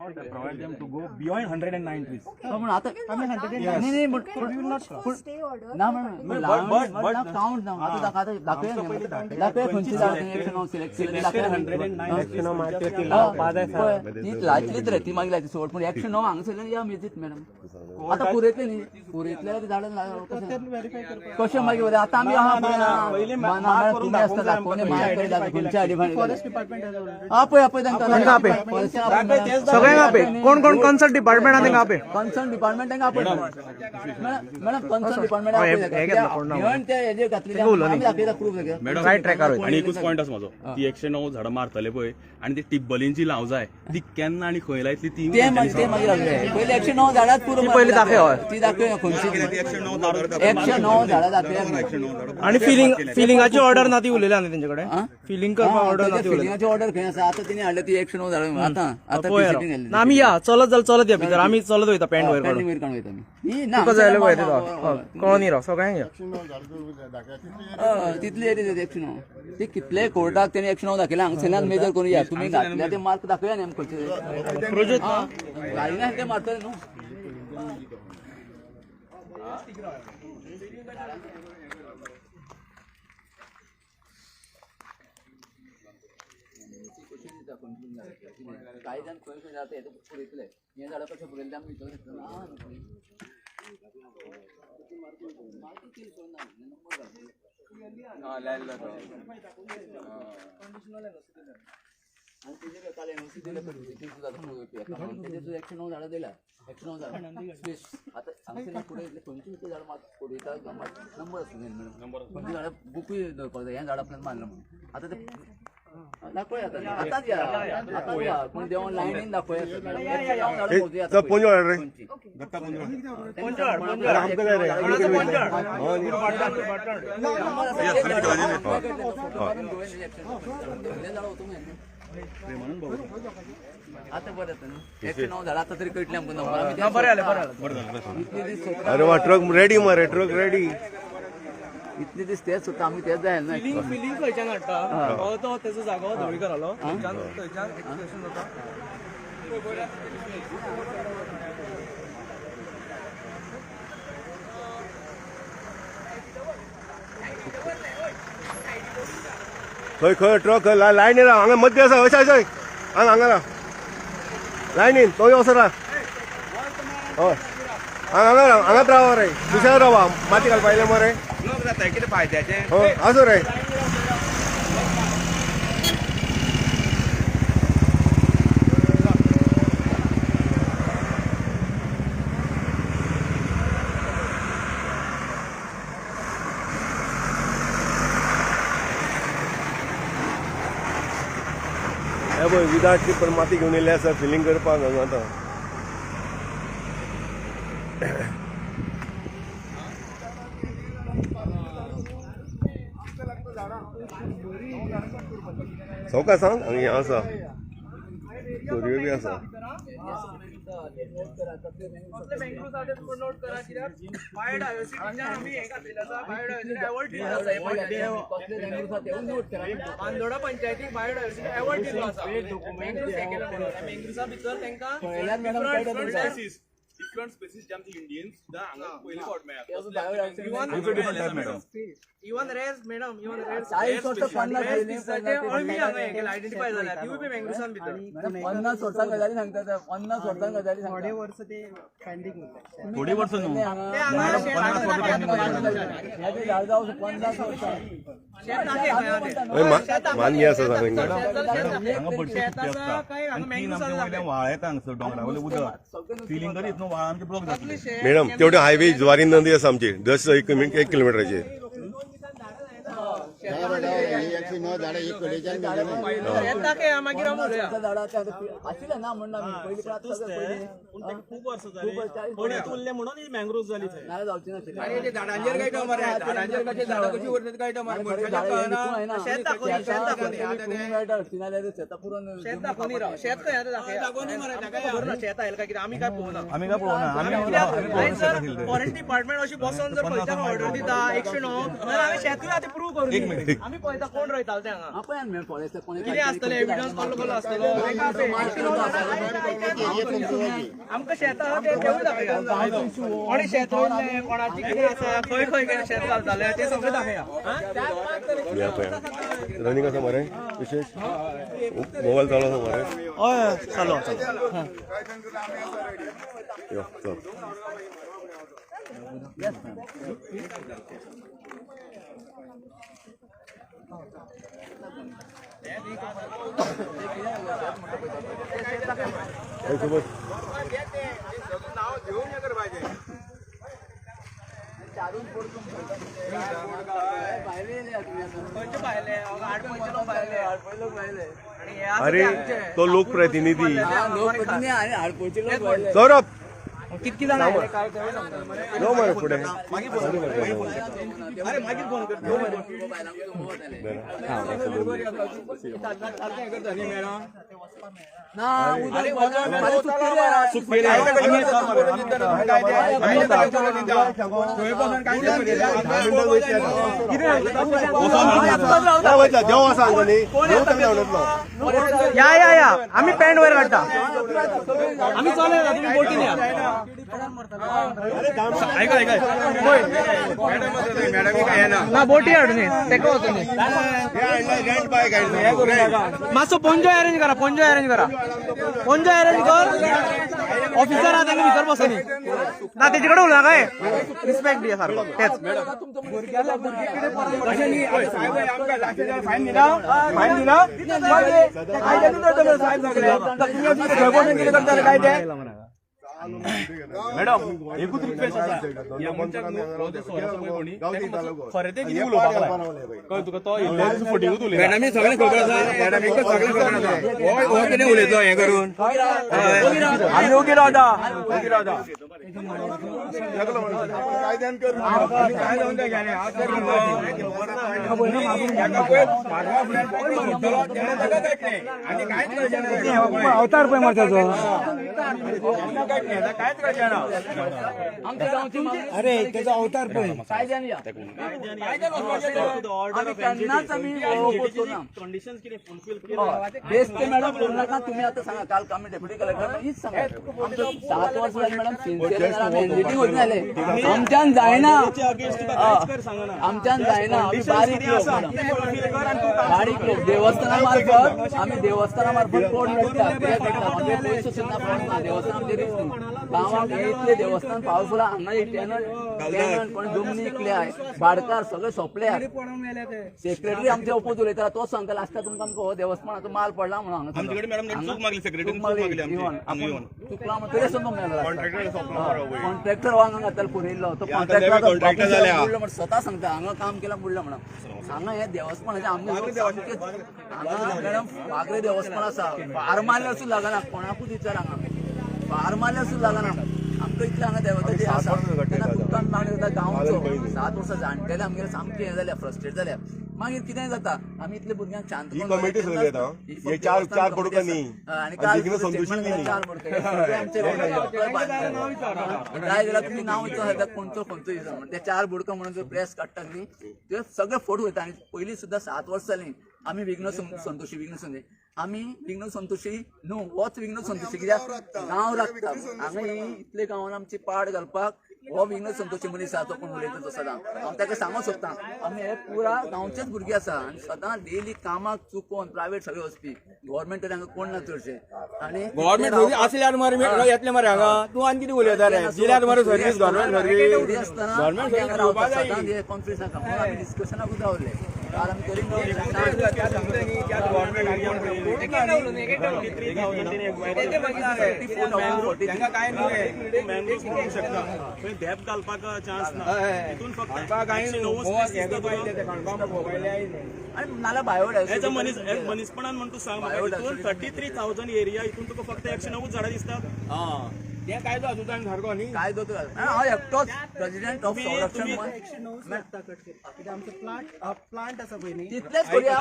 Provide them to go beyond 109 trees. पण आता नाही Stay order. ना मॅडम, but count ना आता दाखया दाखया खंयची झाडां एकशे णव सिलेक्ट केली दाखया. ती लायतलीच रे, ती मागीर लायतली सोड, पूण एकशे णव हांगासरल्यान या मेजीत मॅडम. आतां पुरयतले न्ही, पुरयतले ते झाडां कशें मागीर आतां आमी आहा तुमी आसता दाखोवन मार्क दाखय खंयचे आयडेंटिफाय आपय आपय तांकां सगळ्यांक आपय. कोण कोण कन्सर्न डिपार्टमेंट आहा तांकां आपय. कन्सर्न डिपार्टमेंट तांकां आपय मॅडम, कन्सर्न डिपार्टमेंट आपय. ते हेजेर घातलेले आमी दाखयता प्रूफ. रायट ट्रॅकार. आनी एकूच पॉयंट आसा म्हाजो, ती 109 झाडां मारतले पळय आनी ती टिब्बलींची लावं जाय, ती केन्ना आनी खंय लायतली ती ते मागीर पयलीं 109 झाडां पुरो पयलीं दाखय. ती दाखय खंयची 109 झाडां दाखय. आनी फिलिंगाची ऑर्डर ना ती उलयल्या न्ही तेंचे कडेन, फिलिंग करपाक ऑर्डर ना ती उलयल्या. फिलिंगाची ऑर्डर खंय आसा? आतां तेणी हाडल्या ती 109 झाडां आतां आतां पिसीटीन घातली. ना आमी या चलत जाल्यार चलत या भितर, आमी चलत वयता पॅन्ट वयर काडून. वयर काडून वयता आमी. ना तुका जाय जाल्यार वयर कळोन राव सगळ्यांक या. तितली एरी 109 ती कितले कोर्टाक तेणी 109 दाखयला. हांगसरल्यान मेजर करून या, तुमी घातल्या ते मार्क दाखया न्ही आमकां खंयचे घालिना ते मारतले न्हू. कांय जाण खंय खंय जाता हें पुरयतले, हें झाडां कशें पुरयतले आमी विचारूंक शकता ना. आनी तेजेर काल एनओसी दिले पळय, तेजेर सुद्दां 109 झाडां दिल्या. 109 झाडां स्पेस आतां हांगसरल्यान फुडें येतले खंयची खंयची झाडां मात पुरयता नंबर आसता न्ही मॅडम, खंयची झाडां बुकूय दवरपाक जाय, हें झाड आपल्यान मारलां म्हणून. आतां ते दाखोवया आतांच या, आतांच या, पूण देंवन लायनीन दाखोवया. पोंजोळ रे आतां बरें जाता न्हू, 109 झाडां आतां तरी कळटलें आमकां नंबर. बरें जालें, बरें जालें. अरे वा, ट्रक रेडी मरे, ट्रक रेडी. इतले दीस तेच सुद्दां आमी तेच जाय ना. फिलिंग खंयच्यान हाडटा तो तेजो जागो धवळीकरालो, थंयच्यान एक्सप्रेशन जाता. खंय खंय ट्रक लायनीन राव, हांगा मध्य आसा, अशें अशें हांगा हांगा राव लायनीन, तो वचो राव. हय हांगा हांगा राव, हांगाच राव रे, दुसऱ्या रावा माती घालपा आयले मरे. कितें फायद्याचें? हय आसूं रे. हे पळय विदाट पण माती घेवन येयल्ली आसा फिलींग करपाक हांगा आतां. सवका सांग हांगा हें आसा, चोरयो बी आसा. बांदोडा पंचायतीक बायोडायवर्सिटी अवॉर्ड दिल्लो आसा, मँग्रुव्सा भितर तांकां डिफरंट स्पेसीस जे आमचे इंडियन्स सुद्दां हांगा पयले फावट मेळ्ळा. Even rare madam, even rare 40 वर्सां 50 अळमी हांगा हें केलां, आयडेंटिफाय जाल्या, तिवूय बी मँग्रुव्सान भितर. 50 वर्सां गजाली सांगता, 50 वर्सां गजाली सांगता. थोडे वर्स ते पेंडींग उरले, थोडी वर्सां न्हू, झाड जावं 50 वर्सां. मानगी आसा सांग. हांगा बडशे सुट्टी आसता आनी तीन आमचे वयल्यान व्हाळ येता हांगसर दोंगरा वयलें उदक फिलिंग करीत न्हू, व्हाळ आमचे ब्लॉक जातले. मॅडम तेवढे हायवे जुवारी नदी आसा आमची, जस्ट 1 किलोमिटराचेर. आशिल्लें ना म्हणून आमी पयलीं खूब वर्सां जाली उरलें म्हणून ही मँग्रुव्ह जाली थंय. नाल्यार जावची नाशिल्ली. झाडांचेर कळटा मरे, झाडांचेर कशें झाडां कशीं उरतात कळटा मरे, मनशाच्या कळना. शेत दाखोवनी, शेत दाखोवनी, शेतां पुरोन शेत दाखोवनी राव, शेत खंय आतां दाखया, खबर ना शेत आयलें काय कितें, आमी काय पळोवना, आमी काय पळोवना. फॉरेस्ट डिपार्टमेंट अशी बसोन जर खंयच्यान ऑर्डर दिता 109 जाल्यार आमी शेतूय आतां प्रूव करून. एक मिनिट. आमी पळयता कोण रोयताले ते हांगा. पळय मॅम फॉरेस्ट कोण कितें आसतलें एविडन्स कसलो कसलो आसतलो. आमकां शेत आहा तें तेवूय दाखया. कोणी शेत रोयलें, कोणाचें कितें आसा, खंय खंय कितें शेत घालताले तें सगळें दाखया. रनिंग आसा मरे विशेष मोबायल चालू आसा मरे. हय चालू आसा. यो चल. अरे तो लोकप्रतिनिधी सौरभ कितकी जाणां यो मरे फुडें. देव आसा न्ही, या या या आमी पॅन्ट वयर काडटा, आमी चल येता, तुमी बोटीन या. ना बोटी हाडून तेका वचून मातसो पोंजो अरेंज करा, पोंजो अरेंज करा, पोंजो अरेंज कर. ऑफिसर आहा तांकां भितर बसोनी ना, तेजे कडेन उलोवं काय रिस्पेक्ट दिया सारको तेच. मॅडम एकूच रिक्वेस्ट आसा, ह्या मनशाक न्हू हो जो सोरो आसा पळय कोणी तेका मातसो खरें तें कितें उलोवपाक लाय. कळ्ळें तुका? तो इल्लो फटींगूच उलयता. मॅडमी सगळें खबर आसा, मॅडमीक सगळें खबर आसा. हो कितें उलयतलो हें करून आमी ओगी रावता, ओगी रावता. अवतार पळय मरे ताचो. अरे त्याचा अवतार पळय. कंडिशन्स कितें फुलफील बेस्ट ते मॅडम करू नाका तुम्ही. आता सांगा, काल आम्ही डेप्युटी कलेक्टर हीच सांगा, 7 वर्ष जाली मॅडम सिन्सियर आमी एनजीटी वचून जाले, आमच्यान जायना, आमच्यान जायना. आमी बारीक लोक मॅडम, बारीक लोक. देवस्थाना मार्फत आमी देवस्थाना मार्फत कोण मेळटा कितें करता, आमचे पयशे सुद्दां कोण ना. देवस्थान आमचे रिस्क न्हू, गांवांत इतले देवस्थान पावरफुल हांगा टेनंट कोण जमनी इकल्या, भाडकार सगळे सोंपले. सेक्रेटरी आमचे ओपोज उलयता, तोच सांगता लास्टाक तुमकां आमकां हो देवस्थानाचो माल पडला म्हणून हांगा चुकला म्हणून तरी सुद्दां मेळना. कॉन्ट्रॅक्टर हांगा घातला पुरयल्लो तो कॉन्ट्रॅक्टर बुडलो म्हण स्वता सांगता, हांगा काम केलां बुडलो म्हणून. हांगा हे देवस्थानाचें आमगे हांगा मॅडम वागरे देवस्थान आसा, फार मारल्यार सुद्दां लागना, कोणाकूच विचार, हांगा फार मारल्यार सुद्दां लागना. आमकां इतलें हांगा देवताचें आसा तेन्ना तुमकां मागणी जाता गांवचो. 7 वर्सां जाणटेले आमगेले सामके हें जाल्या, फ्रस्ट्रेट जाल्या. मागीर कितें जाता, आमी इतले भुरग्यांक शांत ही कमिटी सगळी येता, हे चार चार बोडकांनी आनी काल चार बोडके आमचे जाय जाल्यार तुमी नांव विचार खंयचो खंयचो विचार म्हणून ते चार बोडकां म्हणून प्रेस काडटात न्ही, ते सगळे फोटो वयता. आनी पयलीं सुद्दां 7 वर्सां जालीं आमी विघ्न संतोशी, विघ्न संतोशी, आमी विघ्न संतोशी न्हू, होच विघ्न संतोशी कित्याक गांव राखता. हांगा इतले गांवान आमची पाड घालपाक हो विघ्न संतोशी मनीस आसा, तो कोण उलयता तो सदां. हांव ताका सांगूंक सोदता, आमी हे पुरा गांवचेच भुरगे आसा आनी सदां डेली कामाक चुकोवन प्रायवेट सगळे वचपी, गव्हर्मेंट तरी हांगा कोण ना चडशे. आनी गव्हर्मेंट सर्वीस आसल्यार मरे येतले मरे हांगा, तूं आनी कितें उलयता रे? दिल्यार मरे सर्वीस, गव्हर्मेंट सर्वीस आसतना गव्हर्मेंट सर्वीस दिवपा जाय. सदां कॉन्फिडन्स नाका म्हणून आमी डिस्कशनाकूच रावले. काल आमी तरी धेप घालपाक चान्स ना, तितून फक्त नाल्यार मनीस मनीसपणान म्हण तूं सांग म्हाका, हितून 33,000 एरिया हितून तुका फक्त 109 झाडां दिसतात. ते कायदो आसूं सारको न्ही. कायदो तर हांव एकटोच प्रेसिडेंट ऑफ संरक्षण आमचो प्लांट आसा पळय न्ही तितलेच करूया.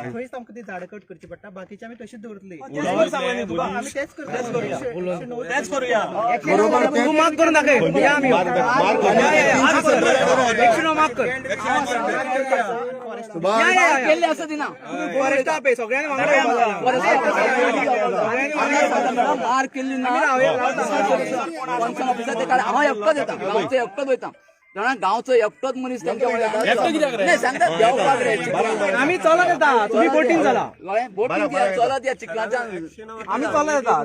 थंयच आमकां ती झाडां कट करची पडटा, बाकीचे आमी तशीच दवरतली. आमी तेच करता. तेच करूया. तूं मार्क करून दाखय. या आमी. एक्शन मार्क कर. केल्ले आसा दिना. फॉरेस्ट आपय सगळ्यांनी वांगडा. मार्क केल्ली ना. ऑफिसर ते काड. हांव एकटोच येता, गांवचो एकटोच वयता. जाणा, गांवचो एकटोच मनीस तेंच्या वांगडा सांगता देंवपाक रे. आमी चलत येता, तुम्ही बोटीन चला. बोटीन चलत या चिखलाच्या. आमी चलत येता.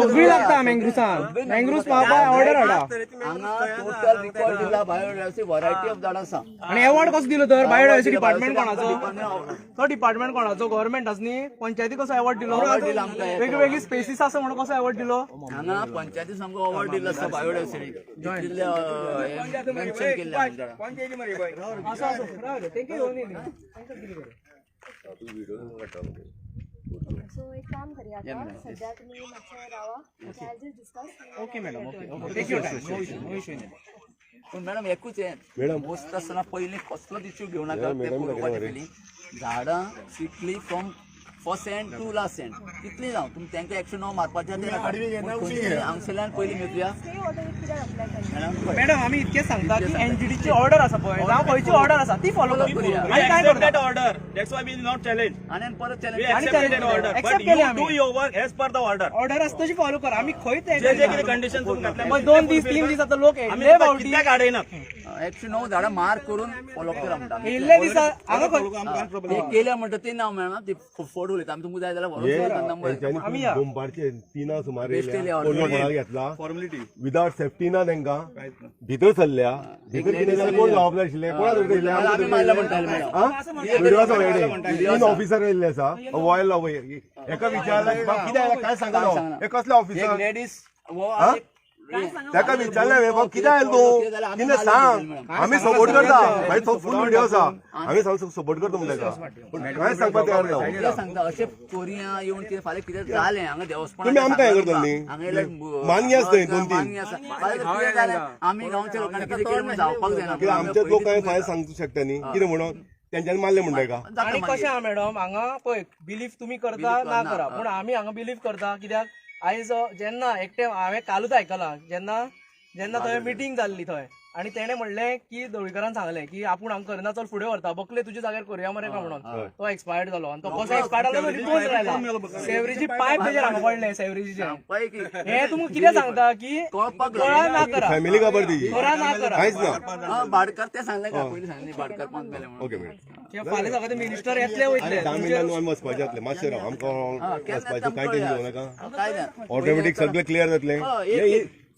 सगळी लागता मँग्रुसान. मँग्रुस पावपा ऑर्डर हाडा. हांगा टोटल रिकॉर्ड दिला बायोडायवर्सिटी व्हरायटी ऑफ झाडां आसा. आनी अवॉर्ड कसो दिलो तर बायोडायवर्सिटी डिपार्टमेंट कोणाचो? तो डिपार्टमेंट कोणाचो? गव्हर्मेंट न्ही. पंचायती कसो अवॉर्ड दिलो? वेगवेगळी स्पेसीस आसा म्हणून कसो अवॉर्ड दिलो? हांगा पंचायती सामको अवॉर्ड दिलो आसा बायोडायवर्सिटी मेन्शन केल्ले. सो एक काम करूया आता, सध्या तुम्ही मातशें रावा. I just discuss. Okay madam, okay okay, take your time, no issue, no issue. पूण मॅडम एकूच हें मोस्ट आसतना पयलीं कसलोच इश्यू घेवं नाका. ते पळोवपाचे पयलीं झाडां strictly from first end to last end तितली जावं तुमी तांकां एक्शन मारपाचें ते हांगसरल्यान पयलीं मेळुया. मॅडम आमी इतकें सांगता की एनजीटीची ऑर्डर आसा पळय, जावं खंयची ऑर्डर आसा ती फॉलो करूया. आनी काय करता order? That's why we not challenge. आनी परत We challenge accept that order, but Accept केले you आमी. do your work as per the order. Order आसा तशी फॉलो कर. आमी खंयच जे जे कितें कंडिशन तुमी घातल्या 2 दीस 3 दीस आतां लोक आमी येयल्ले फावटी कित्याक आडयनात? एकशे 9 झाडां मार्क करून फॉलो करा म्हणटा. येयल्ले दिसा हांगा ते केल्या म्हणटा ते ना मॅडम, ती फोड उलयता. आमी तुमकां जाय जाल्यार व्हरून नंबर. बोंबारचे 3 सुमार घेतला फॉर्मेलिटी विदाउट सेफ्टी ना. तांकां भितर सरल्या, भितर कितें जाल्यार कोण जबाबदार आशिल्ले? कोणा व्हिडिओ आसा, 3 ऑफिसर येयल्ले आसा. वॉयल एका विचारला कितें आयला काय सांगना. हे कसले ऑफिसर? लेडीज ताका विचारलें हांवें, बाबा कितें आयलो तूं, कितें सांग, आमी सपोर्ट करता. मागीर तो फूल व्हिडिओ आसा, आमी सपोर्ट करता म्हणून ताका, पूण कांय सांगपाक तयार ना. सांगता अशें चोरयां येवन कितें फाल्यां कितें जालें हांगा देवस्थान तुमी आमकां हें करतले न्ही, मानगी आसता न्ही 2-3. आमी गांवच्या लोकांनी कितें केलें म्हूण जावपाक जायना. आमच्याच लोक कांय फाल्यां सांगूंक शकता न्ही कितें म्हणून तेंच्यांनी मारलें म्हणटा ताका. आनी कशें आहा मॅडम, हांगा पळय बिलीफ तुमी करता ना करा, पूण आमी हांगा बिलीफ करता. कित्याक आयज जेन्ना एकटें हांवें कालूच आयकलां, जेन्ना जेन्ना थंय मिटींग जाल्ली थंय, आनी तेणें म्हणलें की ढवळीकरान सांगलें की आपूण हांगा करना, चल फुडें व्हरता, बकले तुज्या जाग्यार करुया मरे काय म्हणून. तो एक्सपायर्ड जालो आनी तो कसो एक्सपायर्ड जालो रिपोज आयला. सेवरीची पायप तेजेर हांगा पडलें सेवरीजीचें. हें तुमकां कितें सांगता की कळा ना करा, फॅमिली खबर ती करा ना करा, कांयच ना. भाडकार ते सांगलें का पयलीं सांगलें भाडकार पांच मेले म्हणून. ओके मॅडम, फाल्यां सगळे मिनिस्टर येतले वयतले. 10 मिनटां आमी वचपाचें जातलें, मातशें राव, आमकां वचपाचें कांय टेन्शन घेवं नाका, ऑटोमॅटीक सगळें क्लियर जातलें.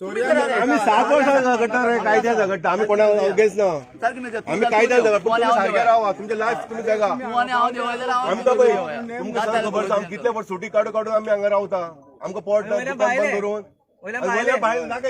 आमी 7 वर्सां झगडटा रे, कायद्या झगडटा, आमी कोणा अगेन्स्ट ना, आमी कायद्या झगडटा. पूण तुमी सारके रावा, तुमचें लायफ तुमी जगा. आमकां पळय तुमकां सगळें खबर आसा, आमी कितले फावट सुटी काडून काडून आमी हांगा रावता, आमकां पोट दुकान बंद करून. वयल्या भायल नाका.